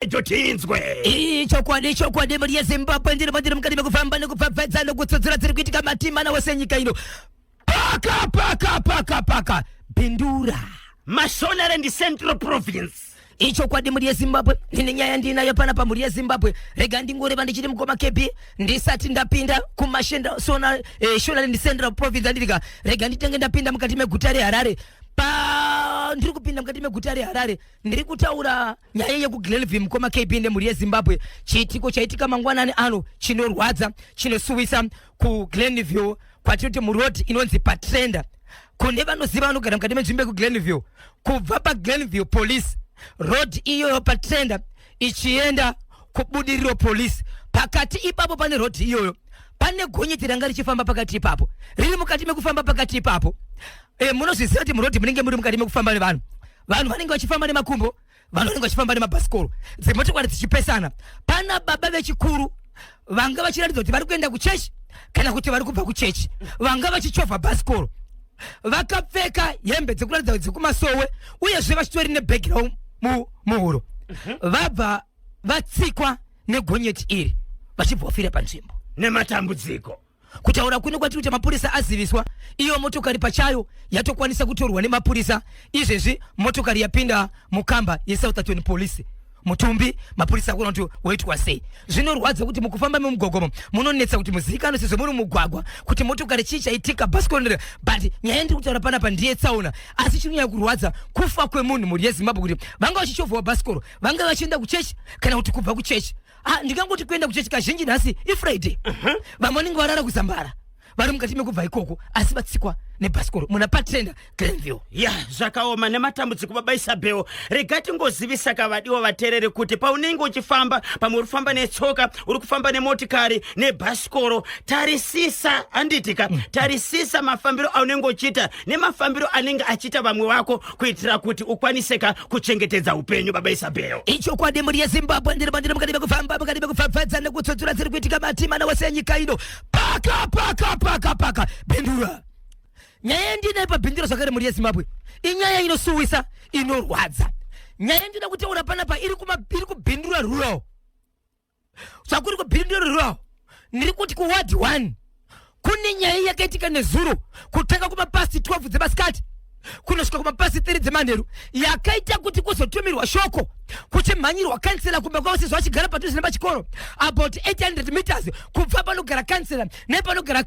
Ejo tinzwe. Ichokwadi, chokwadi, mhuri yeZimbabwe, ndiri pandiri mukati mekufamba nekupfapfaidza nekutsudzura dziri kuitika matima nawo senyika ino. Paka paka paka paka Bindura. Mashonaland Central Province. Ichokwadi, mhuri yeZimbabwe, ndine nyaya ndinayo pana pamhuri yeZimbabwe. Rega ndingoreva ndichiti mukoma KB, ndisati ndapinda kumashonaland Central Province andirika, rega nditenge ndapinda mukati meguta reHarare. Pa ndiri kupinda mukati meguta reHarare, ndiri kutaura nyaya yekuGlenview, mukoma KB nemhuri yeZimbabwe. Chiitiko chaitika mangwanani ano chinorwadza, chinosuwisa, kuGlenview kwatinoti muroad inonzi paTrenda. Kune vanoziva, vanogara mukati menzvimbo yekuGlenview, kubva paGlenview Police Road iyoyo paTrenda ichienda kuBudiriro Police, pakati ipapo pane road iyoyo, pane gonyeti ranga richifamba pakati ipapo, riri mukati mekufamba pakati ipapo. Munozviziva kuti muroad munenge muri mukati mekufamba nevanhu, vanhu vanenge vachifamba nemakumbo, vanhu vanenge vachifamba nemabhasikoro, dzimotokari dzichipesana. Pana baba vechikuru vanga vachiratidza kuti vari kuenda kuchechi kana kuti vari kubva kuchechi, vanga vachichovha bhasikoro, vakapfeka hembe dzekuratidza dzekumasowe, uyezve vachitori nebhegi ravo muhuro. Vabva vatsikwa negonyeti iri, vachibva vafira panzvimbo. Nematambudziko. Kutaura kuno kwatiri kuti mapurisa aziviswa. Iyo motokari pachayo yatokwanisa kutorwa nemapurisa. Izvezvi motokari yapinda mukamba yeSoutherton Police. Mutumbi mapurisa akuona kuti woitwa sei. Zvinorwadza kuti mukufamba memugwagwa munonetsa kuti muzivikanwe sezvo muri mugwagwa kuti motokari, chii chaitika, bhasikoro. But nyaya ndiri kutaura panapa ndiye tsaona, asi chinonyanya kurwadza kufa kwemunhu, mhuri yeZimbabwe, kuti vanga vachichovhawo bhasikoro, vanga vachienda kuchechi kana kuti kubva kuchechi. Ah, ndingangoti kuenda kuchechi kazhinji nhasi iFriday, vamwe vanenge varara kuzambara, vari mukati mekubva ikoko, asi vatsikwa nebhasikoro muna paTrenda, Glenview. Ya, zvakaoma, nematambudziko, baba Isabel. Rega tingozivisa kavadiwa vateereri kuti paunenge uchifamba, pamwe uri kufamba netsoka, uri kufamba nemotikari, nebhasikoro, tarisisa, handitika? Tarisisa mafambiro aunenge uchiita nemafambiro anenge achiita vamwe vako, kuitira kuti ukwanise ka kuchengetedza upenyu, baba Isabel. Ichokwadi, mhuri yeZimbabwe, ndiri mandiri mukati mekufamba, mukati mekupfapfadza nekutsudzura dziri kuitika matima nawose enyika ino. Paka paka paka paka Bindura. Nyaya yandinayo paBindura zvakare, mhuri yeZimbabwe, inyaya inosuwisa, inorwadza. Nyaya yandinoda kutaura panapa iri kuBindura Rural. Zvakuri kuBindura Rural, ndiri kuti kuward 1 kune nyaya yakaitika nezuro kutanga kumapast 12 dzemasikati kunosvika kumapast 3 dzemanheru, yakaita kuti kuzotumirwa shoko kuchimhanyirwa kansela kumba kwavo, sezvo achigara padhuze nepachikoro, about 800 meters kubva panogara kansela nepanogara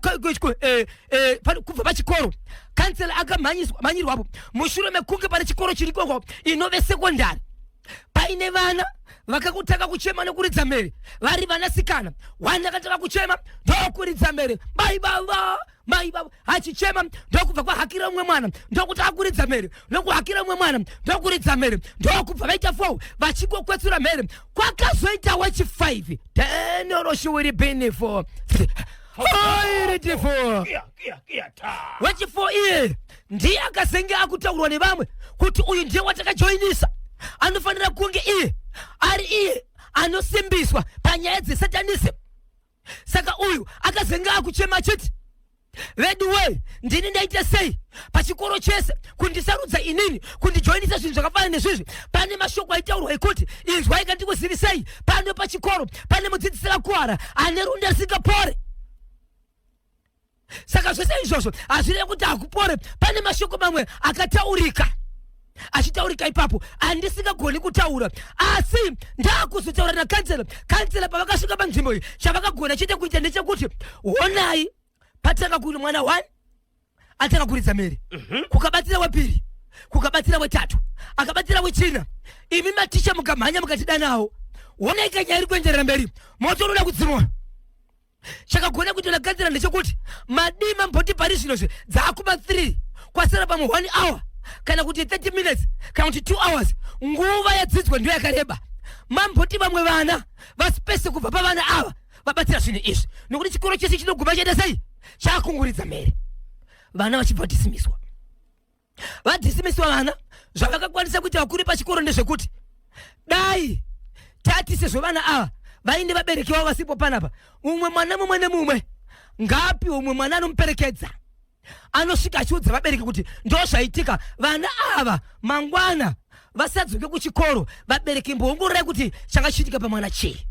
kubva pachikoro. Kansela akamhanyirwapo mushure mekunge pane chikoro chiri ikoko, inove sekondari, paine vana vakakutanga kuchema nekuridza mhere vari vanasikana. One akatanga kuchema ndokuridza mhere, "Mai baba, mai baba," achichema, ndokubva kwahakira umwe mwana, ndokuti akuridza mhere, nokuhakira umwe mwana, ndokuridza mhere, ndokubva vaita 4 vachingokwetsura mhere. Kwakazoita wechi5 tenoroshuwiri bini 4 airiti 4. Kia, kia, kia, ta. Wechi4 iye ndiye akazenge akutaurwa nevamwe kuti uyu ndiye watakajoinisa, anofanira kunge iye ari iye anosimbiswa panyaya dzesatanism. Saka uyu akazenge akuchema achiti, "Vedu wei, ndini ndaita sei pachikoro chese kundisarudza inini, kundijoinisa zvinhu zvakafanana nezvizvi?" Pane mashoko aitaurwa ekuti, "Inzwai kandikuzivisei, pano pachikoro pane mudzidzisi akakuwara ane runda risingapore." Saka zvese izvozvo hazvireve kuti hakupore. Pane mashoko mamwe akataurika, achitaurika ipapo handisingagoni kutaura, asi ndaakuzotaura nakansela. Kansela pavakasvika panzvimbo iyi, chavakagona chete kuita ndechekuti, honai, patanga kuti mwana 1 atanga kuridza mhere, kukabatira wepiri, kukabatira wetatu, akabatira wechina, imi maticha mukamhanya mukatidanawo, honai kanyaya iri kuenderera mberi, moto unoda kudzimwa. Chakagona kuti nagadzira ndechekuti, madima mboti pari zvinozvi dzaakuma 3, kwasara pamwe 1 hour kana kuti 30 minutes kana kuti 2 hours, nguva yadzidzwa ndiyo yakareba, mamboti vamwe vana vasipese kubva pavana ava vabatsira zvinhu izvi, nokuti chikoro chese chinoguma chaita sei, chakunguridza mhere, vana vachibva vadhisimiswa. Vadhisimiswa vana, zvavakakwanisa kuita vakuru pachikoro ndezvekuti, dai tati sezvo vana ava vaine vabereki vavo vasipo panapa, umwe mwana mumwe nemumwe ngaapiwe umwe mwana anomuperekedza, anosvika achiudza vabereki kuti ndo zvaitika, vana ava mangwana. Vasadzoke kuchikoro. Vabereki, mboongororai kuti changa chiitika pamwana chii.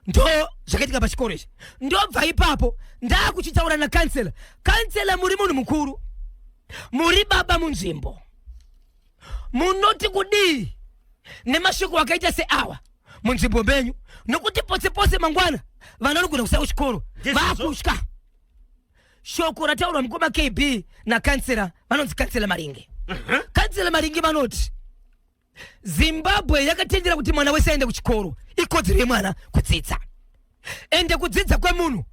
Ndo zvakaitika pachikoro ichi. Ndobva ipapo ndakuchitaura nakansela. Kansela, muri munhu mukuru, muri baba munzvimbo, munoti kudii nemashoko akaita seawa munzvimbo menyu? Nokuti pose pose mangwana vana vanogona kusaya kuchikoro. Ndizvozvo. Vakutya shoko rataurwa, mukoma KB, nakansela vanonzi Kansela Maringe. Kansela Maringe vanoti Zimbabwe yakatendera kuti mwana wese aende kuchikoro, ikodzero yemwana kudzidza, ende kudzidza kwemunhu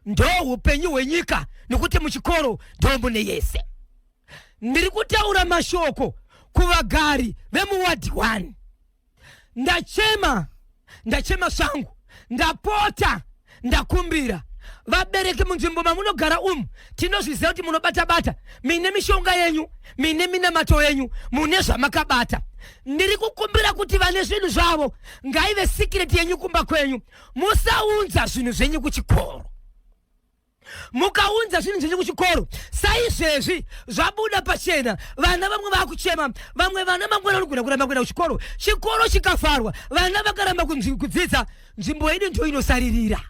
ndo upenyu hwenyika, nokuti muchikoro ndo mune yese. Ndiri kutaura mashoko kuvagari vemuwadhi 1. Ndachema, ndachema zvangu, ndapota, ndakumbira vabereki munzvimbo mamunogara umu. Tinozviziva kuti munobata-bata, mine mishonga yenyu, mine minamato yenyu, mune zvamakabata. Ndiri kukumbira kuti vane zvinhu zvavo ngaive secret yenyu kumba kwenyu. Musaunza zvinhu zvenyu kuchikoro. Mukaunza zvinhu zvenyu kuchikoro saizvezvi zvabuda pachena, vana vamwe vakuchema, vamwe vana mangwana vanogona kuramba kuenda kuchikoro. Chikoro chikafarwa, vana vakaramba kudzidza, nzvimbo yedu ndiyo inosaririra,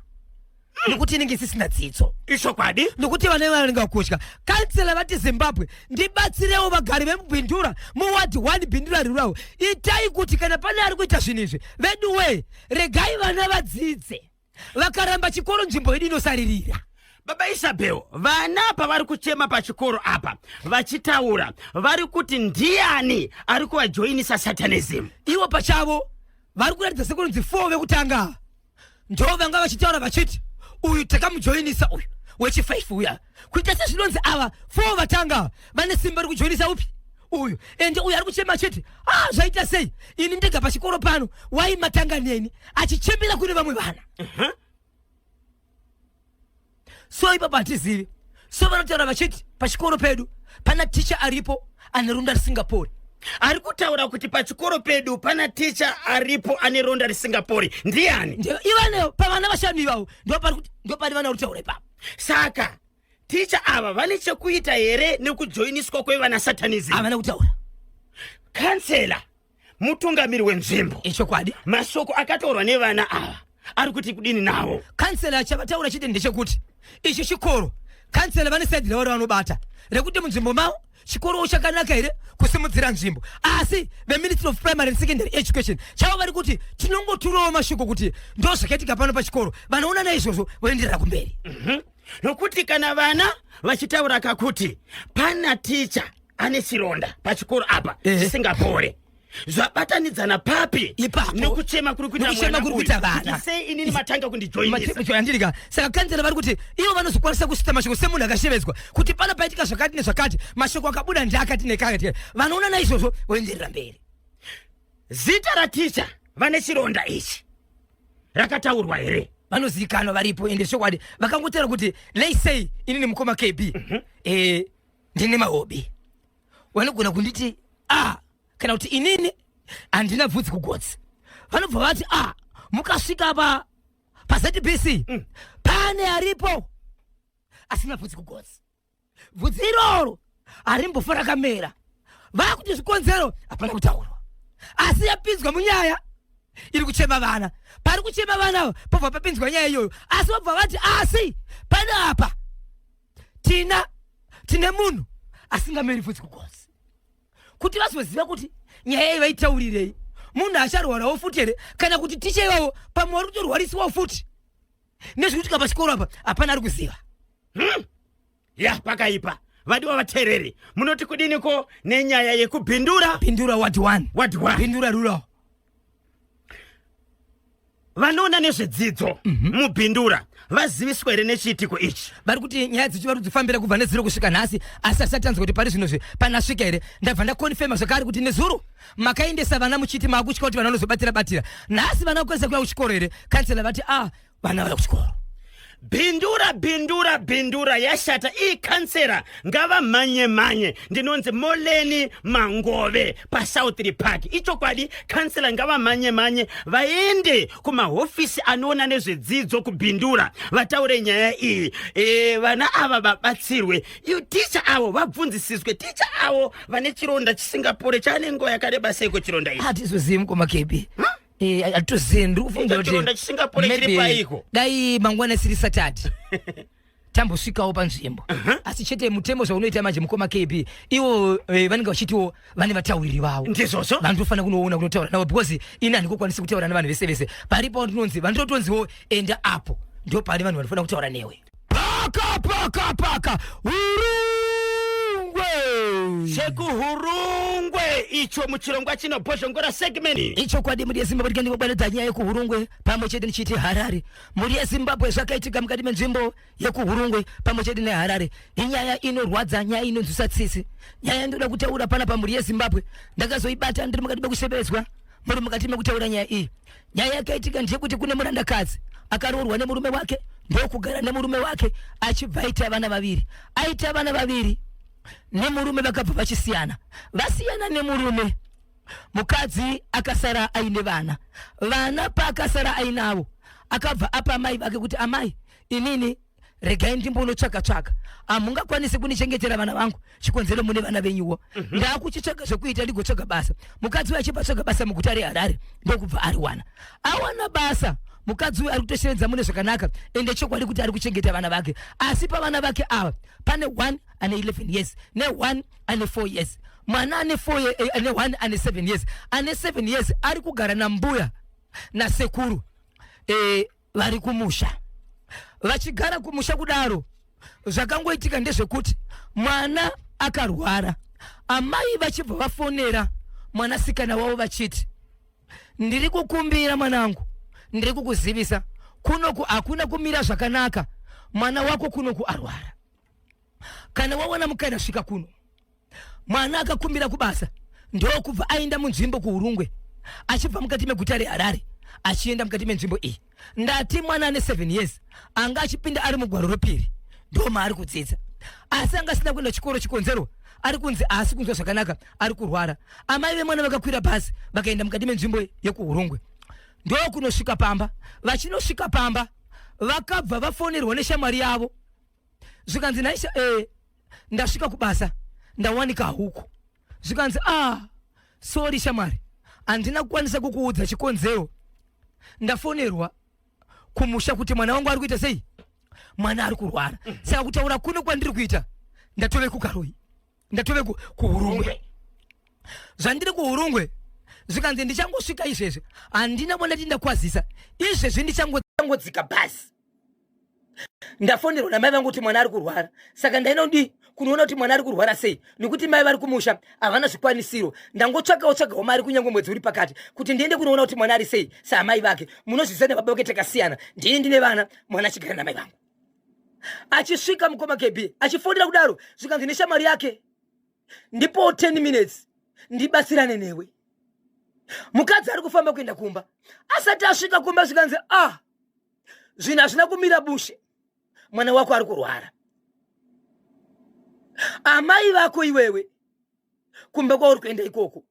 nokuti inenge isisina dzidzo. Ichokwadi. Nokuti vana vanenge vakutya. Kansela vati, "Zimbabwe, ndibatsirewo vagari vemuBindura, muwadhi 1, Bindura Rural. Itai kuti kana pane ari kuita zvinhu izvi, vedu wee, regai vana vadzidze. Vakaramba chikoro, nzvimbo yedu inosaririra." Baba Isabel, vana pavari kuchema pachikoro apa vachitaura, vari kuti ndiani ari kuvajoinisa satanism? Ivo pachavo vari kuratidza sekunonzi four vekutanga ndo vanga vachitaura vachiti uyu takamujoinisa, uyu wechi5 uya, kuita sezvinonzi ava four vatanga vane simba rekujoinisa upi uyu. Ende uyu ari kuchema achiti, "Ah, zvaita sei? Ini ndega pachikoro pano waimatanga neni," achichemera kune vamwe vana. So ipapo hatizivi. So vanotaura vachiti pachikoro pedu pana ticha aripo ane ronda risingapori. Ari kutaura kuti pachikoro pedu pana ticha aripo ane ronda risingapori ndiani? Ivane pavana vashanu ivavo ndopari vana vari kutaura ipapo. Saka ticha ava vane chekuita here nekujoiniswa kwevana satanism? Havana kutaura. Kansela, mutungamiri wenzvimbo, Ichokwadi. mashoko akataurwa nevana ava ari kuti kudini nawo? Kansela chavataura chete ndechekuti ichi chikoro, kansela vane side ravo ravanobata rekuti munzvimbo mavo chikorowo chakanaka here kusimudzira nzvimbo, asi veMinistry of Primary and Secondary Education chavo vari kuti tinongoturawo mashoko kuti ndo zvakaitika pano pachikoro. Vanoona naizvozvo voenderera kumberi. Nokuti kana vana vachitaura kakuti pana ticha ane chironda pachikoro apa chisingapore, zvabatanidzana papi Ipapo. nekuchema kuri kuita Nekuchema mwana kuri uyu? kuita vana. Kuti sei inini matanga kundijoinisa? Andika saka kansela vari kuti ivo vanozokwanisa kusvitsa mashoko semunhu akashevedzwa kuti pana paitika zvakati nezvakati, mashoko akabuda ndeakati nekakati. Vanoona naizvozvo voenderera mberi. Zita raticha vane chironda ichi rakataurwa here? Vanozivikanwa, varipo. Ende chokwadi vakangotaura kuti let's say inini mukoma KB, ndine mahobi, vanogona kunditi a kana kuti inini handina bvudzi kugotsi, vanobva vati, "A, mukasvika pa paZBC pane aripo asina bvudzi kugotsi, bvudzi iroro harimbofa rakamera." Vakuti zvikonzero hapana kutaurwa, asi yapinzwa munyaya iri kuchema vana. Pari kuchema vana ava pobva papinzwa nyaya iyoyo, asi vobva vati asi pane apa tine munhu asingameri bvudzi kugotsi, kuti vazoziva kuti nyaya iyi vaitaurirei. Munhu acharwarawo futi here, kana kuti ticha ivavo pamwe vari kutorwarisiwawo futi nezvikuitika pachikoro apa? Hapana ari kuziva. Ya, pakaipa. Vadiwa vateereri, munoti kudiniko nenyaya yekuBindura? Bindura ward 1. Ward 1. Bindura Rural. Vanoona nezvedzidzo muBindura vaziviswa here nechiitiko ichi? Vari kuti nyaya dzicho vari kudzifambira kubva nezuro kusvika nhasi, asi asati tanzwa kuti pari zvinozvi panasvika here. Ndabva ndakonfema zvakare kuti nezuro makaendesa vana muchiti maakutya kuti vana vanozobatira batira, nhasi vana vakwanisa kuya kuchikoro here? Kansela vati a vana vaya kuchikoro. Bindura, bindura, bindura yashata iyi. Kansera ngavamhanye mhanye. Ndinonzi Moleni Mangove paSouth Park. Ichokwadi, kansela ngavamhanye mhanye, vaende kumahofisi anoona nezvedzidzo kuBindura, vataure nyaya iyi. Vana ava vabatsirwe. Iyo ticha avo vabvunzisiswe. Ticha avo vane chironda chisingapore chane nguva yakareba seiko chironda ichi? Hatizozivi, mukoma KB. Hatitozivi, ndiri kufunga Icho chironda chisingapore chiri maybe paiko? Dai mangwana siri Saturday tambosvikawo panzvimbo, asi chete mutemo zvaunoita manje, mukoma KB, ivo vanenge vachitiwo vane vatauriri vavo. Ndizvozvo. Vandofanira kunoona, kunotaura navo, because ini handikokwanisi kutaura nevanhu vese vese. Paripo ndinonzi, vandotonziwo enda apo, ndo pane vanhu vanofanira kutaura newe. Paka paka paka, Hurungwe. ChekuHurungwe icho muchirongwa chino Bhozhongora segment. Ichokwadi, mhuri yeZimbabwe, ndikandingobatanidza nyaya yekuHurungwe pamwe chete ndichiti Harare. Mhuri yeZimbabwe, zvakaitika mukati menzvimbo yekuHurungwe pamwe chete neHarare inyaya inorwadza, nyaya inonzwisa tsitsi. Nyaya ndoda kutaura pana pamhuri yeZimbabwe, ndakazoibata ndiri mukati mekushevedzwa, muri mukati mekutaura nyaya iyi. Nyaya yakaitika ndeyekuti kune murandakadzi akaroorwa nemurume wake, ndokugara nemurume wake, achibva aita vana vaviri. Aita vana vaviri nemurume, vakabva vachisiyana. Vasiyana nemurume, mukadzi akasara aine vana. Vana paakasara ainavo, akabva apa amai vake kuti, "Amai, inini regai ndimbonotsvaka tsvaka. Hamungakwanisi kunichengetera vana vangu, chikonzero mune vana venyuwo. Ndakuchitsvaga zvekuita, ndigotsvaga basa." Mukadzi uyu achibva tsvaga basa muguta reHarare, ndokubva ariwana. Awana basa, mukadzi uyu ari kutoshevedza mune zvakanaka, ende chokwadi kuti ari kuchengeta vana vake. Asi pavana vake ava pane one ane 11 years ne1 ane 4 years. Mwana ane 4 ane 1 ane 7 years. Ane 7 years ari kugara nambuya nasekuru vari kumusha. Vachigara kumusha kudaro, zvakangoitika ndezvekuti mwana akarwara. Amai vachibva vafonera mwanasikana wavo vachiti, "Ndiri kukumbira mwanangu, ndiri kukuzivisa, kunoku hakuna kumira zvakanaka. Mwana wako kunoku arwara. Kana wawana mukana, svika kuno." Mwana akakumbira kubasa, ndokubva aenda munzvimbo kuHurungwe, achibva mukati meguta reHarare achienda mukati menzvimbo iyi. Ndati mwana ane 7 years, anga achipinda ari mugwaro repiri, ndo maari kudzidza, asi anga asina kuenda chikoro. Chikonzero ari kunzi haasi kunzwa zvakanaka, ari kurwara. Amai vemwana vakakwira bhazi, vakaenda mukati menzvimbo yekuHurungwe, ndokunosvika pamba. Vachinosvika pamba, vakabva vafonerwa neshamwari yavo, zvikanzi, "Naisha, ndasvika kubasa, ndawanika huku." Zvikanzi, "Ah, sorry shamwari, handina kukwanisa kukuudza. Chikonzero ndafonerwa kumusha kuti mwana wangu ari kuita sei, mwana ari kurwara. Saka kutaura kuno kwandiri kuita, ndatove kuKaroi, ndatove kuHurungwe. Zvandiri kuHurungwe," zvikanzi, "ndichangosvika izvezvi. Handina bona ndakwazisa. Izvezvi ndichangodzika bhasi. Ndafonerwa namai vangu kuti mwana ari kurwara, saka ndainodi kunoona kuti mwana ari kurwara sei, nekuti mai vari kumusha havana zvikwanisiro. Ndangotsvagawo tsvagawo mari, kunyange mwedzi uri pakati, kuti ndiende kunoona kuti mwana ari sei saamai vake. Munozviziva, nebaba vake takasiyana. Ndini ndine vana, mwana achigara namai vangu." Achisvika, mukoma KB, achifonera kudaro, zvikanzi neshamwari yake, "Ndipo 10 minutes ndibatsirane newe." Mukadzi ari kufamba kuenda kumba. Asati asvika kumba, zvikanzi, "Ah, zvinhu hazvina kumira bushe. Mwana wako ari kurwara. Amai vako iwewe kumba kwauri kuenda ikoko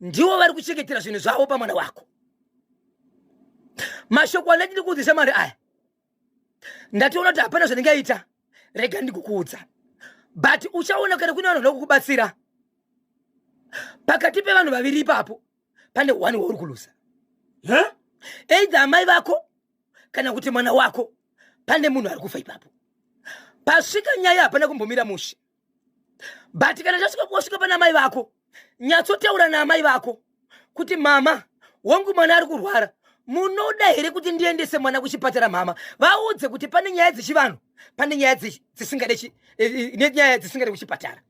ndivo vari kuchengetera zvinhu zvavo pamwana wako. Mashoko andati ndikuudzisa mari aya, ndatoona kuti hapana zvandingaita. Rega ndikukuudza, but uchaona kana kune vanhu vanoda kukubatsira. Pakati pevanhu vaviri ipapo pane one wauri kulusa, either amai vako kana kuti mwana wako. Pane munhu ari kufa ipapo." Pasvika nyaya hapana kumbomira mushe, but kana tasvika, wasvika pana amai vako, nyatsotaura naamai vako kuti, "Mama wangu, mwana ari kurwara. Munoda here kuti ndiendese mwana kuchipatara, mama?" Vaudze kuti pane nyaya dzechivanhu, pane nyaya dzisingade nenyaya dzisingade kuchipatara.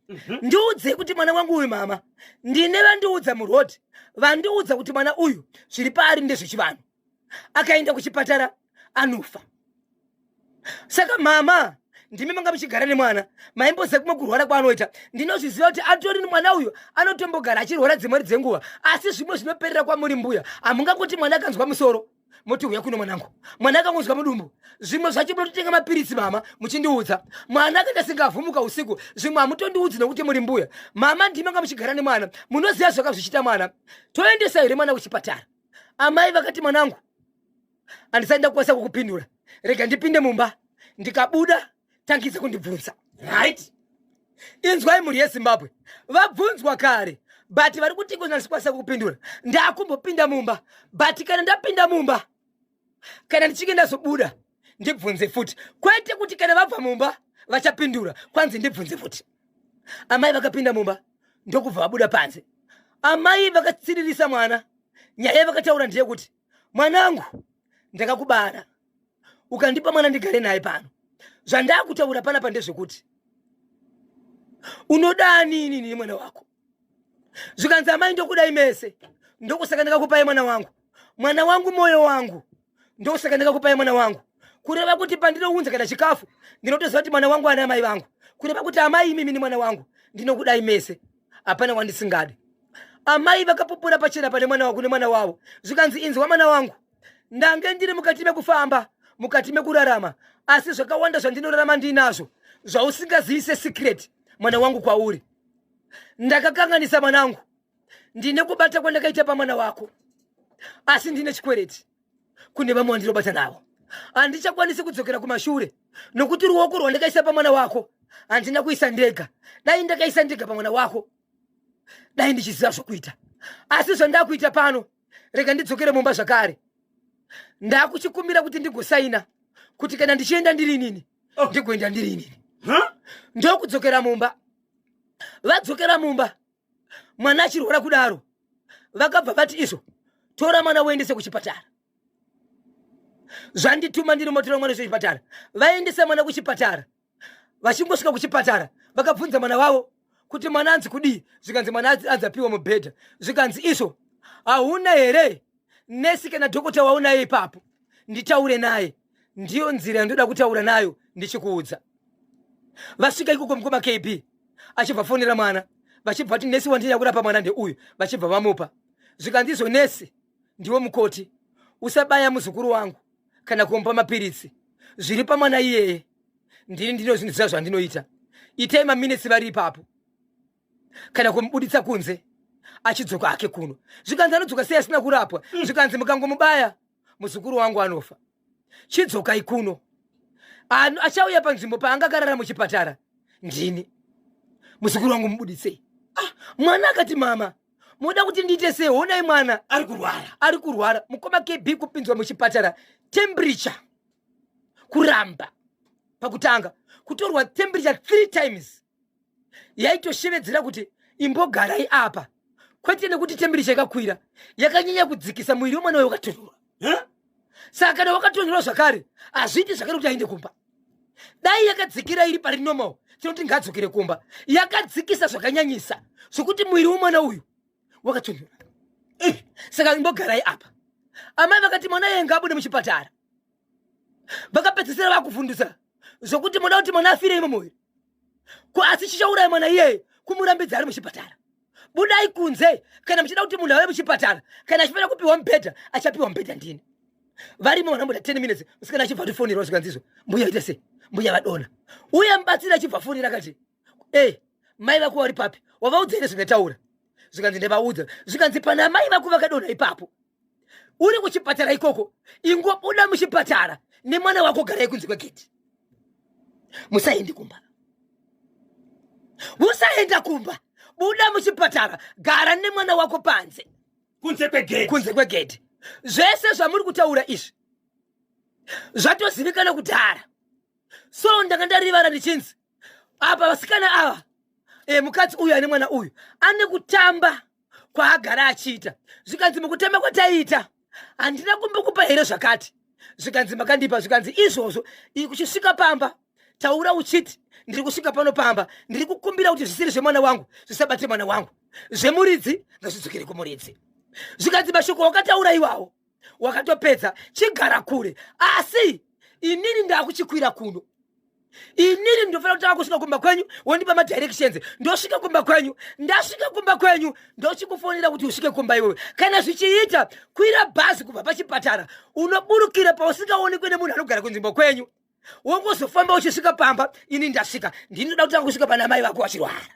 "Ndiudzei kuti mwana wangu uyu, mama, ndine vandiudza murodhi, vandiudza kuti mwana uyu zviri paari ndezvechivanhu. Akaenda kuchipatara anofa. Saka mama, ndimi manga muchigara nemwana, maimboziva kumwe kurwara kwaanoita. Ndinozviziva kuti atori mwana uyu anotombogara achirwara dzimweni dzenguva, asi zvimwe zvinoperera kwamuri mbuya. Hamungangoti mwana akanzwa musoro Moti huya kuno mwanangu. Mwana akangonzwa mudumbu, zvimwe zvacho munototenga mapiritsi mama muchindiudza. Mwana akaita singavhumuka usiku, zvimwe hamutondiudzi nokuti muri mbuya. Mama ndimi anga muchigara nemwana, munoziva zvakazvichita mwana. Toendesa here mwana kuchipatara? Amai vakati mwanangu, handisati ndakukwanisa kukupindura, rega ndipinde mumba, ndikabuda tangidza kundibvunza. Right. Inzwai mhuri yeZimbabwe, vabvunzwa kare but vari kuti ndikwanisa kukupindura, ndakumbopinda mumba, but kana ndapinda mumba, kana ndichinge ndazobuda ndibvunze futi, kwete kuti kana vabva mumba vachapindura, kwanzi ndibvunze futi. Amai vakapinda mumba ndokubva vabuda panze. Amai vakatsiririsa mwana. Nyaya yavakataura ndeyekuti, mwanangu, ndakakubara ukandipa mwana ndigare naye pano. Zvandakutaura panapa ndezvekuti unodani inini nemwana wako? Zvikanzi amai, ndokudai mese, ndokusaka ndakakupai mwana wangu. Mwana wangu moyo wangu, ndokusaka ndakakupai mwana wangu. Kureva kuti pandinounza kana chikafu ndinotoziva kuti mwana wangu ana amai vangu. Kureva kuti amai imimi nemwana wangu ndinokudai mese, hapana wandisingadi. Amai vakapupura pachena pane mwana wako nemwana wavo. Zvikanzi inzwa mwana wangu, ndange ndiri mukati mekufamba, mukati mekurarama, asi zvakawanda zvandinorarama ndinazvo zvausingazivi secret mwana wangu kwauri. Ndakakanganisa mwanangu, ndine kubata kwandakaita pamwana wako, asi ndine chikwereti kune vamwe vandinobata navo. Handichakwanisi kudzokera kumashure nokuti ruoko rwandakaisa pamwana wako handina kuisa ndega. Dai ndakaisa ndega pamwana wako, dai ndichiziva zvokuita. Asi zvandakuita pano, rega ndidzokere mumba zvakare. Ndakuchikumbira kuti ndigosaina kuti kana ndichienda ndiri inini, Oh. ndigoenda ndiri inini. Huh? Ndokudzokera mumba. Vadzokera mumba, mwana achirwara kudaro, vakabva vati izvo, tora mwana uendese kuchipatara. Zvandituma ndiri motora mwana kuchipatara. Vaendesa mwana kuchipatara. Vachingosvika kuchipatara vakabvunza mwana wavo kuti mwana anzi kudii. Zvikanzi mwana anzi apiwa mubhedha. Zvikanzi izvo, hauna here nesi kana dhokota waunaye ipapo nditaure naye? Ndiyo nzira yandoda kutaura nayo ndichikuudza. Vasvika ikoko, mukoma KB achibva fonera mwana, vachibva vati nesi wandinoda kurapa mwana ndeuyu. Vachibva vamupa. Zvikanzi izvo, nesi ndiwo mukoti, usabaya muzukuru wangu kana kumupa mapiritsi. Zviri pamwana iyeye ndini ndinozvinziva zvandinoita. Itai maminitsi vari ipapo kana kumubuditsa kunze achidzoka hake kuno. Zvikanzi anodzoka sei asina kurapwa? Zvikanzi mukangomubaya muzukuru wangu anofa. Chidzokai kuno. Achauya panzvimbo paangakarara muchipatara ndini. Muzukuru wangu mubuditsei. Ah, mwana akati mama, moda kuti ndiite sei? Honai mwana ari kurwara. Ari kurwara. Mukoma KB, kupinzwa muchipatara, temperature kuramba. Pakutanga kutorwa temperature three times yaitoshevedzera kuti imbogarai apa, kwete nekuti temperature yakakwira, yakanyanya kudzikisa muviri wemwana wayo wakatonhorwa. Huh? Saka kana wakatonhorwa zvakare, hazviiti zvakare kuti aende kumba. Dai yakadzikira iri pari normal, tinoti ngadzokere kumba. Yakadzikisa zvakanyanyisa zvokuti muviri wemwana uyu wakatonhora. Saka imbogarai apa. Amai vakati mwana iye ngaabude muchipatara. Vakapedzisira vakuvhundusa zvokuti moda kuti mwana afire imomo here? Ko asi chichauraya mwana iyeye kumurambidza ari muchipatara? Budai kunze kana muchida kuti munhu ave muchipatara. Kana achifanira kupiwa mubhedha, achapiwa mubhedha ndini. Varimo vanamboda 10 minutes, musikana achibva atifonera. Zvikanzi izvo, mbuya ite sei? Mbuya vadona. Uye mubatsiri achibva fonera akati, e mai vako vari papi? Wavaudza here zvingataura? Zvikanzi ndavaudza. Zvikanzi pana mai vako vakadonha ipapo, uri kuchipatara ikoko, ingobuda muchipatara nemwana wako, garai kunze kwegeti, musaendi kumba, musaenda kumba. Buda muchipatara, gara nemwana wako panze. Kunze kwegate. Kunze kwegedhi. Zvese zvamuri kutaura izvi zvatozivikana kudhara, so ndanga ndarivara ndichinzi apa vasikana ava, mukadzi uyu ane mwana uyu ane kutamba kwaagara achiita. Zvikanzi mukutamba kwataiita handina kumbokupa here zvakati? Zvikanzi makandipa. Zvikanzi izvozvo, kuchisvika pamba taura uchiti ndiri kusvika pano pamba, ndiri kukumbira kuti zvisiri zvemwana wangu zvisabate mwana wangu, zvemuridzi ngazvidzokere kumuridzi. Zvikanzi mashoko wakataura iwawo wakatopedza, chigara kure, asi inini ndakuchikwira kuno. Inini ndinofanira kutanga kusvika kumba kwenyu, wondipa madirections, ndosvika kumba kwenyu. Ndasvika kumba kwenyu, ndochikufonera kuti usvike kumba iwewe. Kana zvichiita, kwira bhazi kubva pachipatara, unoburukira pausingaonekwe nemunhu anogara kunzvimbo kwenyu, wongozofamba uchisvika pamba. Ini ndasvika, ndinoda kutanga kusvika pana amai vako vachirwara.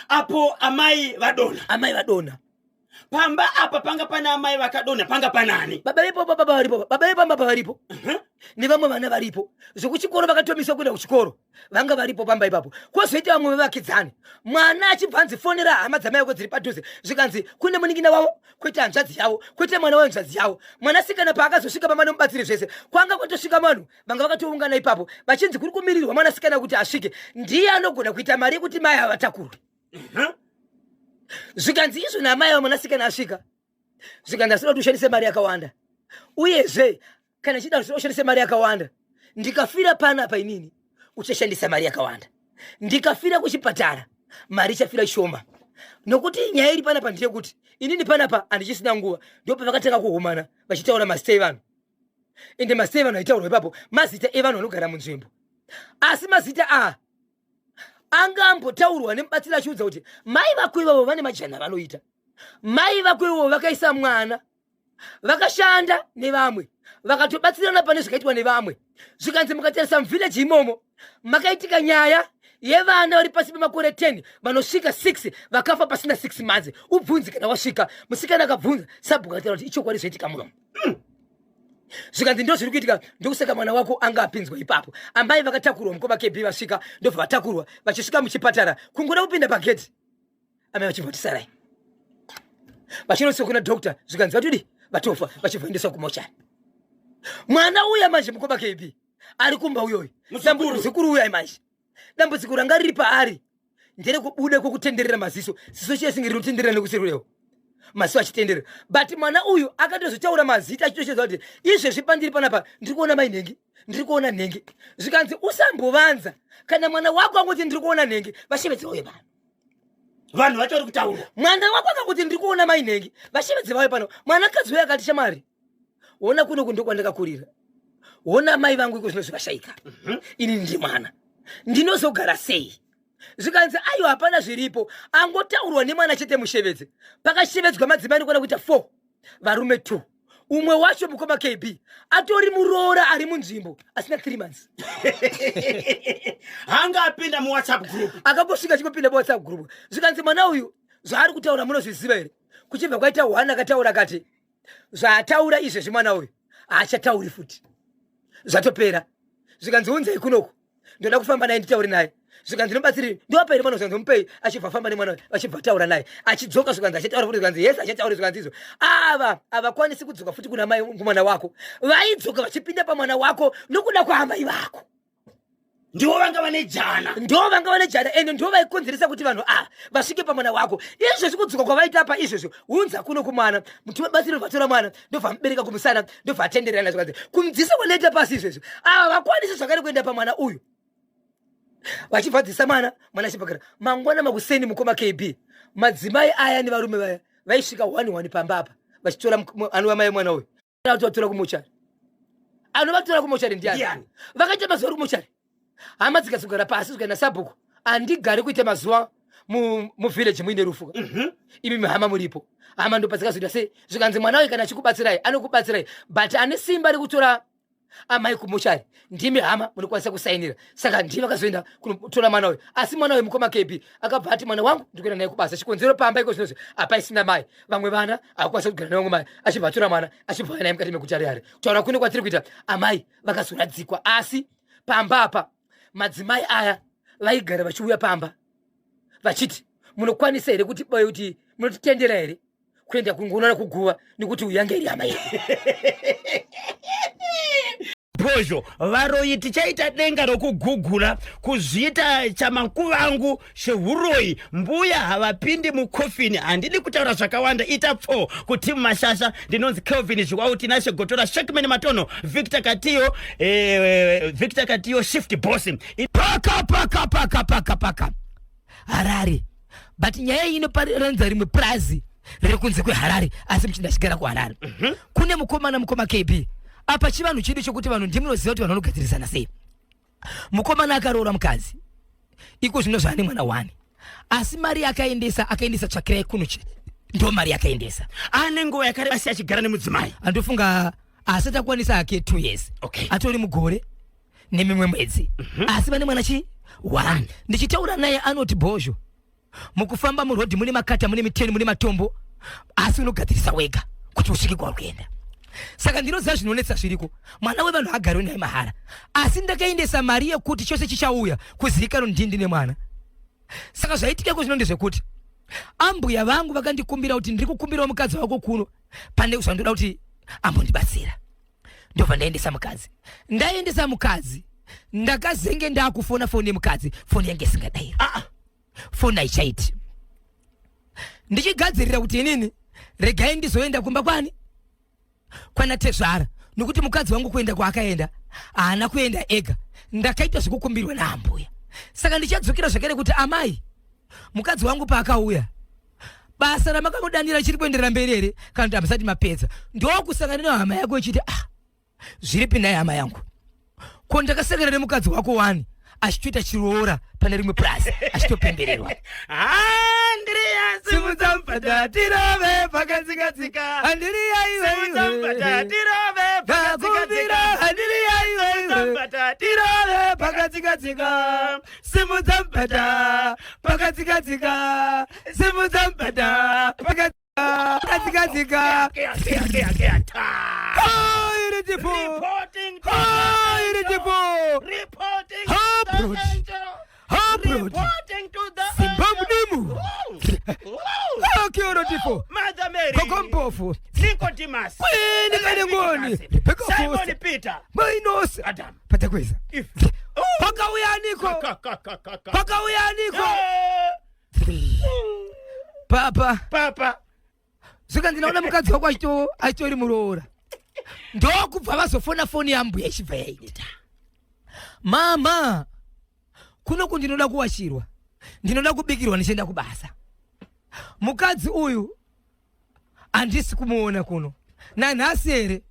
Apo amai vadonha. Amai vadonha. Pamba apa panga pana amai vakadonha, panga panani? Baba vepo, baba varipo, baba vepamba pavaripo nevamwe vana varipo. Zvekuchikoro vakatomiswa kuenda kuchikoro, vanga varipo pamba ipapo. Kwozoita vamwe vevakidzani. Mwana achibva anzi fonera hama dzamai vako dziri padhuze, zvikanzi kune munin'ina wavo, kwete hanzvadzi yavo, kwete mwana wehanzvadzi yavo. Mwanasikana paakazosvika pamba nemubatsiri zvese, kwanga kwatosvika vanhu vanga vakatoungana ipapo, vachinzi kuri kumirirwa mwanasikana kuti asvike, ndiye anogona kuita mari yekuti mai ava vatakurwe. Zvikanzi izvo naamai ava, mwanasikana asvika, zvikanzi asida kuti ushandise mari yakawanda, uyezve kana chida kuti ushandise mari yakawanda, ndikafira panapa inini uchashandisa mari yakawanda, ndikafira kuchipatara mari ichafira shoma, nokuti nyaya iri panapa ndeyekuti inini panapa handichisina nguva. Ndopavakatanga kuhumana vachitaura mazita evanhu. Ende mazita evanhu aitaurwa ipapo mazita evanhu vanogara munzvimbo, asi mazita aa anga ambotaurwa nemubatsiri achiudza kuti mai vako ivavo vane majana vanoita, mai vako ivavo vakaisa mwana, vakashanda nevamwe, vakatobatsirana pane zvakaitwa nevamwe. Zvikanzi mukatarisa muvhileji imomo makaitika nyaya yevana vari pasi pemakore 10 vanosvika 6 vakafa pasina 6 months, ubvunzi kana wasvika. Musikana akabvunza, sabhuku akataura kuti ichokwadi zvaitika munomu. Zvikanzi ndo zviri kuitika, ndokusaka mwana wako anga apinzwa ipapo. Amai vakatakurwa, mukoma KB, vasvika ndobva vatakurwa. Vachisvika muchipatara, kungoda kupinda pageti, amai vachibva tisarai, vachinoiswa kuna doctor, zvikanzi vatodi vatofa, vachibva endeswa kumochari. Mwana uya manje, mukoma KB, ari kumba uyoyo, muzukuru uya manje, dambudziko ranga riri paari nderekubuda kwekutenderera maziso. Ziso chiya singe rinotenderera nekuserurewo maziso achitenderera, but mwana uyu akatozotaura mazita achitoshedza kuti izvezvi pandiri panapa ndiri kuona mai nhengi, ndiri kuona nhengi. Zvikanzi usambovanza, kana mwana wako angoti ndiri kuona nhengi, vashevedze vauye pano. Vanhu vacho vari kutaurwa. Mwana wako akangoti ndiri kuona mai nhengi, vashevedze vauye pano. Mwanakadzi uyo akati, shamwari, ona kuno kundo kwandakakurira, ona mai vangu iko zvino zvivashaika, ini ndiri mwana, ndinozogara sei? Zvikanzi aiwa, hapana zviripo, angotaurwa nemwana chete mushevedze. Pakashevedzwa madzimai ndikuona kuita 4, varume 2. Umwe wacho, mukoma KB, atori muroora ari munzvimbo asina 3 months. Hanga apinda muWhatsApp group. Akangosvika achingopinda muWhatsApp group. Zvikanzi mwana uyu zvaari kutaura munozviziva here? Kuchibva kwaita one akataura akati zvaataura izvezvi mwana uyu haachatauri futi, zvatopera. Zvikanzi unzei kunoku, ndoda kufamba naye nditaure naye. Zvikanzi nobatsiri ndoapa here mwana? Zvikanzi mupei. Achibva afamba nemwana uyu, vachibva ataura naye, achidzoka zvikanzi achataura futi? Zvikanzi yes, achataura. Zvikanzi izvo ava havakwanisi kudzoka futi kuna mai kumwana wako, vaidzoka vachipinda pamwana wako nokuda kwaamai vako. Ndivo vanga vane jana. Ndo vanga vane jana, ende ndo vaikonzeresa kuti vanhu ava vasvike pamwana wako. Izvezvi kudzoka kwavaita pa izvezvi, unza kuno kumwana mubatsiri, vatora mwana, ndobva mubereka kumusana, ndobva atendererana. Zvikanzi kumudzisa kwanoita pasi izvezvi, ava vakwanisi zvakare kuenda pamwana uyu. Vachibvadzisa mwana, mwana achibvakara. Mangwana makuseni, mukoma KB, madzimai aya nevarume vaya vaisvika 1 1 pamba apa vachitora anova mai mwana uyu, anovatora kumochari. Anovatora kumochari ndiani? Vakaita mazuva ari kumochari. Hama dzikazogara pasi, zvikaenda sabhuku, handigari kuita mazuva muvillage muine rufu, imi hama muripo. Hama ndopa dzikazoita sei? Zvikanzi mwana uyu kana achikubatsirai anokubatsirai, but ane simba rekutora amai kumochari ndimi hama munokwanisa kusainira. Saka ndimi vakazoenda kunotora mwana uyu. Asi mwana uyu, mukoma KB, akabva ati mwana wangu ndikuenda naye kubasa, chikonzero pamba iko zvinozvi hapaisina mai, vamwe vana havakwanisa kugara nevamwe mai. Achibva atora mwana, achibva auya naye mukati meguta reHarare. Kutaura kuno kwatiri kuita, amai vakazoradzikwa, asi pamba apa madzimai aya vaigara vachiuya pamba vachiti munokwanisa here kuti munotitendera here kuenda kungoona kuguva, nekuti uyu yange iri hama yedu. Bhozho varoyi, tichaita denga rokugugula kuzviita chamakuvangu chehuroyi. Mbuya havapindi mukofini. Handidi kutaura zvakawanda, ita pfo kutimu mashasha. Ndinonzi Kelvin Zhiwau, Tinashe Gotora, Shekman Matono, Victor Katiyo, Victor Katiyo, shift boss. Paka paka paka paka paka Harare, but nyaya iyi inoparanza rimwe purazi riri kunze kweHarare, asi muchinda achigara kuHarare. Kune mukomana, mukoma KB, apa chivanhu chedu chokuti vanhu ndimunoziva kuti vanhu vanogadzirisana sei. Mukomana akaroora mukadzi iko zvino zvaane mwana wani, asi mari yakaendesa akaendesa tsvakirai kuno ndo mari yakaendesa. Ane nguva yakareba sei achigara nemudzimai? Andofunga asati akwanisa hake 2 years. Atori mugore nemimwe mwedzi. Asi vane mwana chi one. Ndichitaura naye anoti, "Bhozho, mukufamba murodhi mune makata, mune miteni, mune matombo, asi unogadzirisa wega kuti usvike kwauri kuenda." Saka ndinoziva zvinonetsa zviriko. Mwana wevanhu agariwe naye mahara, asi ndakaendesa mari yekuti chose chichauya kuzivikanwa ndini ndine mwana. Saka zvaitikako zvino ndezvekuti ambuya vangu vakandikumbira kuti ndiri kukumbirawo mukadzi wako kuno, pane zvandoda kuti ambondibatsira. Ndobva ndaendesa mukadzi. Ndaendesa mukadzi, ndakazenge ndakufona foni yemukadzi, foni yange isingadairi. Ah, foni haichaiti. Ndichigadzirira kuti inini regai ndizoenda kumba kwani kwana tezvara, nokuti mukadzi wangu kuenda kwaakaenda haana kuenda ega, ndakaita zvekukumbirwa naambuya. Saka ndichadzokera zvakare kuti, "Amai, mukadzi wangu paakauya, basa ramakamudanira chiri kuenderera mberi here kana kuti hamusati mapedza?" Ndokusangana nehama yako ichiti, "Ah, zviripi naye hama yangu? Ko ndakasangana nemukadzi wako wani achitoita chiroora pane rimwe purasi, achitopembererwa." Andrea, Simudza mupata tirove pakatsikatsika. Andiriya iwe. Simudza mupata tirove Kakumbira. pakatsikatsika. Andiriya iwe. Simudza mupata tirove pakatsikatsika. Simudza mupata pakatsikatsika. Simudza mupata pakatsikatsika. Okay, okay, ta. Iri tipo. Reporting to Iri tipo. Reporting Ha, to the bro. angel. Ha, bro. Reporting to the Simba angel. mudimu. Ooh. Ooh. Akioro tipo. Mother Mary. Gogo Mpofu. Nicodemus. Queen Kanengoni. Rebecca Simon Foster. Peter. Mainose. Adam. Patakweza. If. Pakauya aniko? Ka, ka, ka, ka, ka. Pakauya aniko? Eh. Papa. Papa. Zvika ndinaona mukadzi wako achitori muroora. Ndokubva vazofona foni yambuya ichibva yaita, "Mama, kunoku ndinoda kuwachirwa, ndinoda kubikirwa ndichienda kubasa. Mukadzi uyu handisi kumuona kuno nanhasi here?"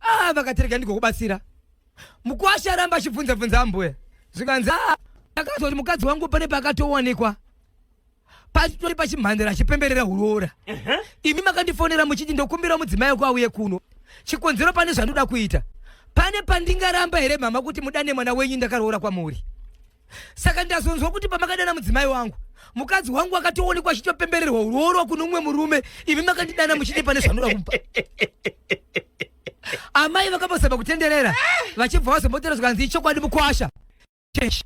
Ah, vakatereka, "Ndigokubatsira." Mukwasha aramba achibvunza bvunza ambuya, zvikanzi, "Ah, ndakazwa kuti mukadzi wangu pane pakatowanikwa pachitori pachimhandara achipemberera huroora. Imi makandifonera muchiti ndokumbira mudzimai wako auye kuno, chikonzero pane zvandoda kuita. Pane pandingaramba here, mama, kuti mudane mwana wenyu ndakaroora kwamuri? Saka ndazonzwa kuti pamakadana mudzimai wangu, mukadzi wangu akatoonekwa achitopembererwa uroorwa kuno umwe murume. Imi makandidana muchiti pane zvandoda kumupa." Amai vakambozama kutenderera, vachibva vazombotera, zvikanzi, "Ichokwadi mukwasha, chechi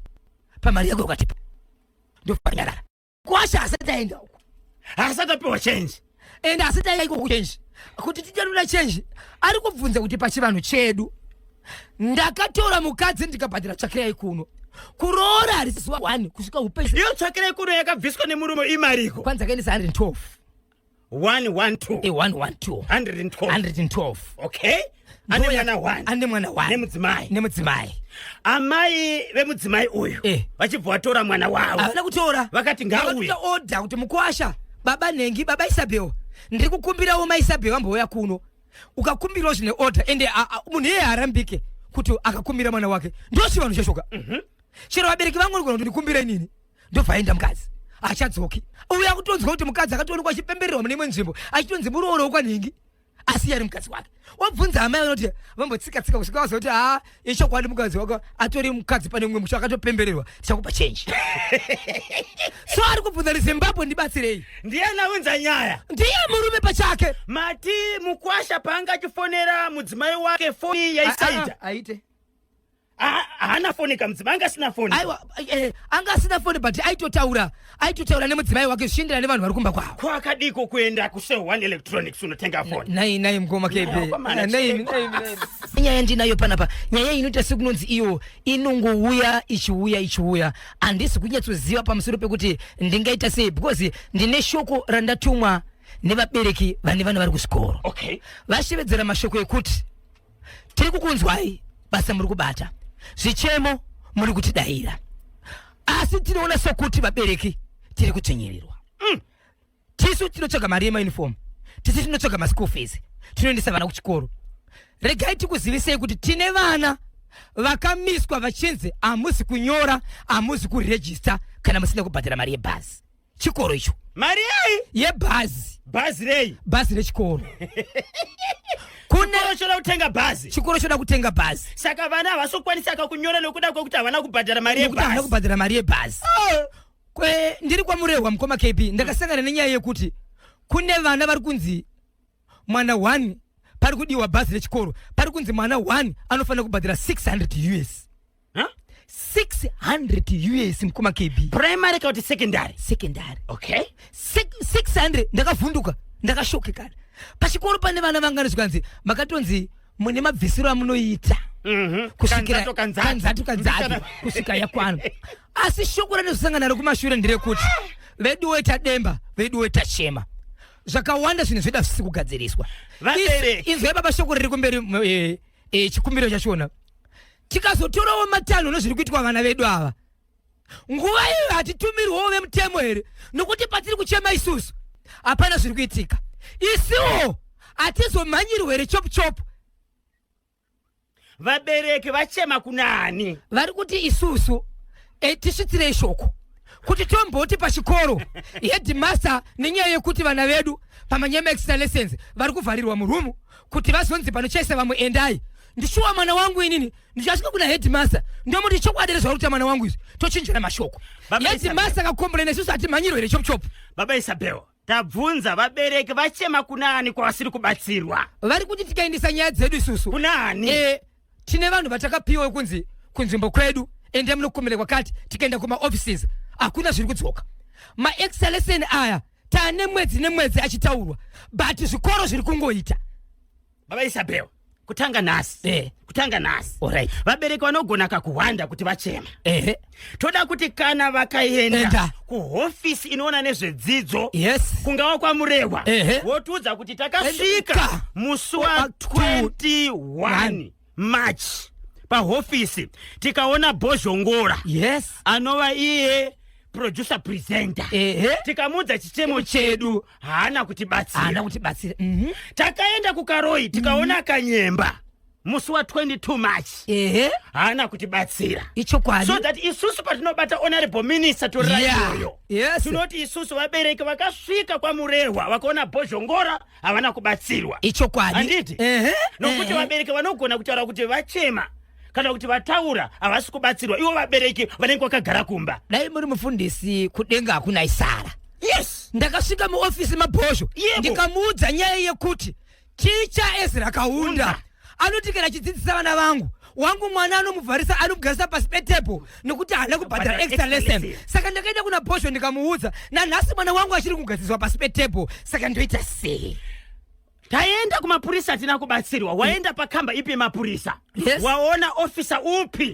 pamari yako yakatipa." Ndofanyarara. Kwasha asati aenda uko. Asati apiwa change. Ende asati aenda iko kuchange kuti tichanoda change, ari kubvunza kuti pachivanhu chedu ndakatora mukadzi ndikabhadhira tsvakirai kuno, kuroora harisi zuva 1 kusvika upenyu. Iyo tsvakirai kuno yakabviswa nemurume imariko? Kwanzi akaendesa 112. 112. 112. 112. 112. Okay, ane mwana 1. Ane mwana 1. Nemudzimai. Nemudzimai. Amai vemudzimai uyu vachibva vatora mwana wavo. Havana kutora. Vakati ngauye. Vakatoita order kuti mukwasha, baba nhengi, baba Isabel, ndiri kukumbirawo maIsabel vambouya kuno. Ukakumbirawo zvine order, ende munhu iyeye haarambike kuti akakumbira mwana wake. Ndo chivanhu cheshoka. Chero vabereki vangu nogona kuti ndikumbire inini. Ndobva aenda mukadzi, achadzoki. Uyo akutonzwa kuti mukadzi akatoonekwa achipembererwa mune imwe nzvimbo, achitonzi murooro kwanhingi, asi ari mukadzi wake. Wabvunza amai, vanoti vambotsika-tsika kusvika vazoti, "Ha, ichokwadi, mukadzi wako atori mukadzi pane mumwe musha, akatopembererwa, tichakupa change." So ari kubvunza kuti, "Zimbabwe, ndibatsirei." Ndiani aunza nyaya? Ndiye murume pachake. Mati mukwasha paanga achifonera mudzimai wake, foni yaisaita? Aite. Haana foni ka mudzimai? Anga asina foni? Aiwa, anga asina foni, but aitotaura nemudzimai wake zvichienderana nevanhu vari kumba kwavo. Kwakadiko kuenda kuSell One Electronics unotenga foni? Nai nai, mukoma KB. Aiwa, Nai nai nai. Nyaya ndinayo panapa, nyaya inoita sekunonzi iyo inongouya ichiuya ichiuya. Handisi kunyatsoziva pamusoro pekuti ndingaita sei, because ndine shoko randatumwa nevabereki vane vana vari kuzvikoro. Vashevedzera mashoko ekuti, "Tiri kukunzwai, basa muri kubata, zvichemo muri kutidayira, asi tinoona sokuti vabereki tiri kutsvinyirirwa. Tisu tinotsvaga mari yemauniform, tisu tinotsvaga maschool fees, tinoendesa vana kuchikoro. Regai tikuzivisei kuti tine vana Vakamiswa vachinzi hamusi kunyora, hamusi kurejista kana musina kubhadhara mari yebhazi. Chikoro icho. Mari yei? Yebhazi. Bhazi rei? Bhazi rechikoro. Kune chikoro choda kutenga bhazi. Chikoro choda kutenga bhazi. Saka vana havasi kukwanisa kakunyora nekuda kwekuti havana kubhadhara mari yebhazi. Havana kubhadhara mari yebhazi. Oh. Kwe, ndiri kwaMurehwa, mukoma KB, ndakasangana nenyaya yekuti kune vana vari kunzi mwana 1 pari kudiwa bhazi rechikoro, pari kunzi mwana 1 anofanira kubhadhara 600 US. Huh? 600 US, mukoma KB. Primary kana kuti secondary? Secondary. Okay. 600. Ndakavhunduka, ndakashokekana. Pachikoro pane vana vangani? Zvikanzi makatonzi mune mabvisiro amunoita kusvikira Kanzatu, kanzatu. Kanzatu kanzatu kusvika yakwana. Asi shoko randizosangana naro kumashure nderekuti vedu wetademba, vedu wetachema zvakawanda, zvinhu zvedu hazvisi kugadziriswa. Vabereki. Inzwai baba, shoko riri kumberi, chikumbiro chachona, tikazotorawo matanho nezviri kuitwa vana vedu ava, nguva iyo hatitumirwawo vemutemo here? Nokuti patiri kuchema isusu hapana zviri kuitika. Isiwo hatizomhanyirwe here chopu chopu? Vabereki vachema kunani? Vari kuti isusu tisvitsirei shoko kuti tomboti pachikoro headmaster, nenyaya yekuti vana vedu pamanyaya extra lessons vari kuvharirwa murumu kuti vazonzi panochaisa vamwe endai. Ndishuwa mwana wangu inini ndichasvika kuna headmaster, ndomuti chokwadi rezvauri kuita mwana wangu izvi, tochinjana mashoko. Baba. Headmaster akakomborena, isusu hatimhanyirwe here chopu chopu? Baba Isabel, tabvunza, vabereki vachema kunani kwavasiri kubatsirwa? Vari kuti tikaendesa nyaya dzedu isusu kunani? Tine vanhu vatakapiwa kunzi kunzvimbo kwedu ende munokomere kwakati. Tikaenda kumaoffices hakuna zviri kudzoka. Maextra lesson aya taane mwedzi nemwedzi achitaurwa, but zvikoro zviri kungoita. Baba Isabel, kutanga nhasi, kutanga nhasi, vabereki vanogona kakuhwanda kuti vachema. Toda kuti kana vakaenda Enda. kuhofisi inoona nezvedzidzo, kungava kwaMurehwa, votiudza kuti takasvika Enda. musi wa 21 March pahofisi, tikaona Bhozhongora, anova iye producer presenter, tikamuudza chichemo chedu, haana kutibatsira. Haana kutibatsira. Takaenda kuKaroi, tikaona Kanyemba musi wa22 March, haana kutibatsira. Ichokwadi. So that isusu patinobata honorable minister torera iyoyo, tinoti isusu vabereki vakasvika kwaMurehwa vakaona Bhozhongora havana kubatsirwa. Ichokwadi. Handiti? Ehe. Nokuti vabereki vanogona kutaura kuti vachema kana kuti vataura havasi kubatsirwa, ivo vabereki vanenge vakagara kumba. Dai muri mufundisi, kudenga hakuna isara. Ndakasvika muofisi maBhozho, ndikamuudza nyaya yekuti ticha Ezra Kaunda Unda. anoti kana achidzidzisa vana vangu, wangu mwana anomuvharisa, anomugarisa pasi petable nekuti haana kubhadhara Kubhadhara extra extra lesson. lesson. Saka ndakaenda kuna Bhozho ndikamuudza, nanhasi mwana wangu achiri kugadziriswa pasi petable, saka ndoita sei? Taenda kumapurisa, hatina kubatsirwa. Waenda pakamba ipi yemapurisa? Waona ofisa upi?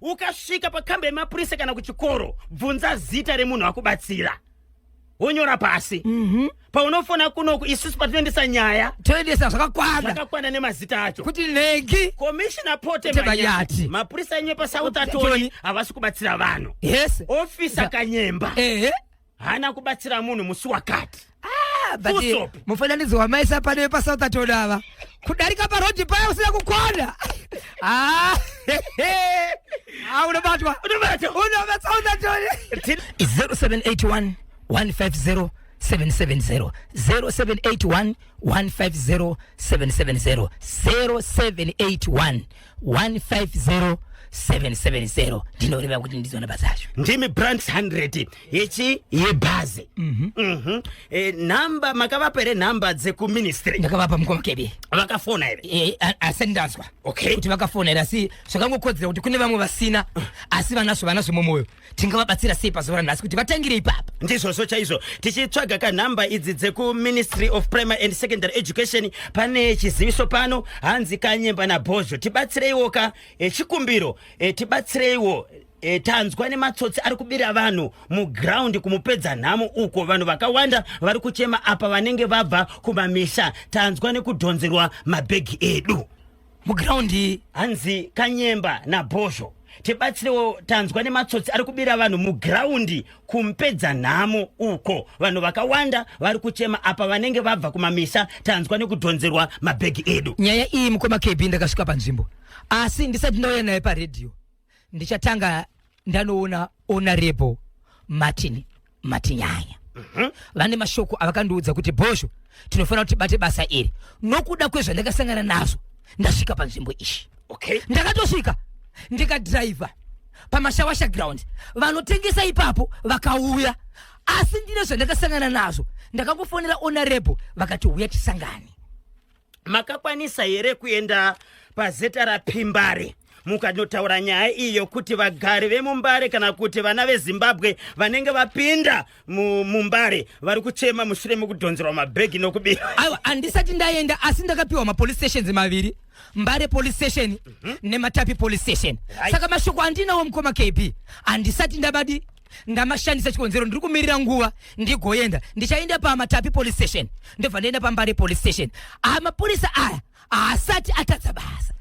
Ukasvika pakamba yemapurisa kana kuchikoro, bvunza zita remunhu akubatsira, wonyora pasi. Paunofona kunoku, isusu patinoendesa nyaya, toendesa zvakakwana. Zvakakwana nemazita acho. Kuti nhengi Komishina Pote Pote Manyati, Manyati. mapurisa enyu epaSouth Atoni Atoni havasi kubatsira vanhu. Ofisa Kanyemba haana kubatsira munhu musi wakati. Ah, but Full stop. Mufananidzo wamaisa pano paSouth Atoni ava, kudarika parodhi paya usina kukwana. Ah, ah, unobatwa. Unobatwa. Unova South Atoni. 0781 150 770, 0781 150 770, 0781 150 770. Ndinoreva kuti ndizona basa acho. Ndimi Branch 100 yechi yebhazi. Nhamba makavapa here, nhamba dzekuministry? Ndakavapa, mukoma KB. Vakafona here? Asati ndanzwa kuti vakafona here, asi zvakangokodzera kuti kune vamwe vasina asi vanazvo, vanazvo mumwoyo, tingavabatsira sei pazuva ranhasi kuti vatangire ipapa? Ndizvozvo chaizvo. Tichitsvaga kanhamba idzi dzekuMinistry of Primary and Secondary Education, pane chiziviso pano, hanzi Kanyemba naBhozho, tibatsireiwo ka, chikumbiro, tibatsireiwo. Tanzwa nematsotsi ari kubira vanhu mugraundi kumupedza nhamo uko. Vanhu vakawanda vari kuchema apa, vanenge vabva kumamisha. Tanzwa nekudhonzerwa mabhegi edu mugraundi. Hanzi Kanyemba naBhozho. Tibatsirewo, tanzwa nematsotsi ari kubira vanhu mugiraundi kumpedza nhamo uko. Vanhu vakawanda vari kuchema apa, vanenge vabva kumamisa, tanzwa nekudhonzerwa mabhegi edu. Nyaya iyi, mukoma KB, ndakasvika panzvimbo, asi ndisati ndauya naye paredhiyo, ndichatanga ndanoona Honorable Martin Matinyanya. Vane mashoko avakandiudza kuti, "Bhozho, tinofanira kuti tibate basa iri." Nokuda kwezvandakasangana nazvo, ndasvika panzvimbo iyi. Ndakatosvika, ndikadhiraivha paMashawasha ground, vanotengesa ipapo vakauya, asi ndine zvandakasangana nazvo. Ndakangofonera Honorable, vakati, "Uya tisangane." Makakwanisa here kuenda pazeta raPimbare mukanotaura nyaya iyi yokuti vagari vemuMbare kana kuti vana veZimbabwe vanenge vapinda muMbare vari kuchema mushure mekudhonzerwa mabhegi nokubira? Aiwa, handisati ndaenda, asi ndakapiwa mapolice stations maviri, Mbare Police Station neMatapi Police Station. Saka mashoko andinawo, mukoma KB, handisati ndabadi ndamashandisa. Chikonzero, ndiri kumirira nguva ndigoenda. Ndichaenda paMatapi Police Station, ndobva ndaenda paMbare Police Station. Mapurisa aya haasati atadza basa.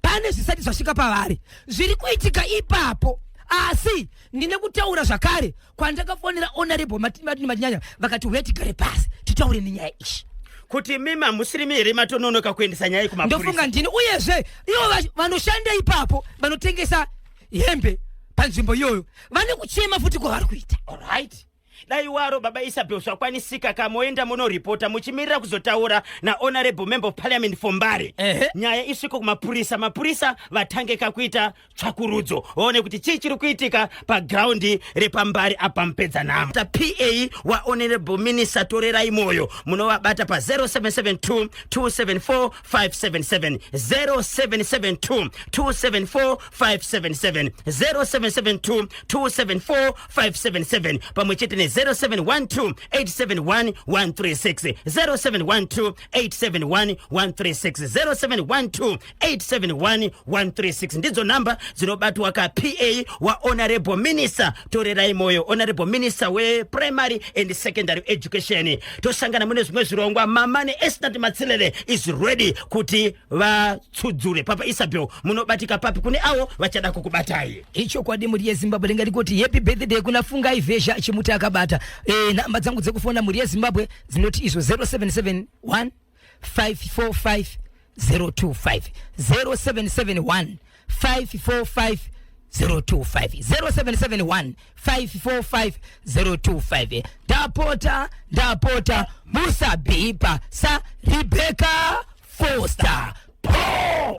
Pane zvisati zvasvika pavari zviri kuitika ipapo, asi ndine kutaura zvakare kwandakafonera Honorable Martin Matinyanya, vakati, "Uya tigare pasi titaure nenyaya iyi." Kuti mimi hamusirimi here matononoka kuendesa nyaya iyi ndofunga kumapurisa? Ndini. Uyezve ivo vanoshanda ipapo, vanotengesa hembe panzvimbo iyoyo, vane kuchema futi kwavari kuita. Alright, dai waro baba Isabel zvakwanisika, kamoenda munoripota muchimirira kuzotaura naHonorable Member of Parliament for Mbare. Nyaya isvike kumapurisa, mapurisa vatange kakuita tsvakurudzo, vaone kuti chii chiri kuitika pagraundi repaMbare apa Mupedzanhamo. Pa waHonorable Minister Torerai Moyo munovabata pa 0772 274 577, 0772 274 577, 0772 274 577, pamwe chete ne0712 871 136, 0712 871 136, 0712 871 136. Ndidzo namba dzinobatwa ka PA waHonorable Minister Torerai Moyo, Honorable Minister wePrimary and Secondary Education. Tosangana mune zvimwe zvirongwa. Mama neEsnat Matsilele is ready kuti vatsudzure. Papa Isabel, munobatika papi kune avo vachada kukubatai? Ichokwadi, mhuri yeZimbabwe, ndingati kuti happy birthday kuna Fungai Vezha Chimuti akabata. Namba dzangu dzekufona, mhuri yeZimbabwe, dzinoti izvo 0771 545 025, 0771 545 025, 0771 545 025. Ndapota, ndapota, musabhipa saRebecca Foster po.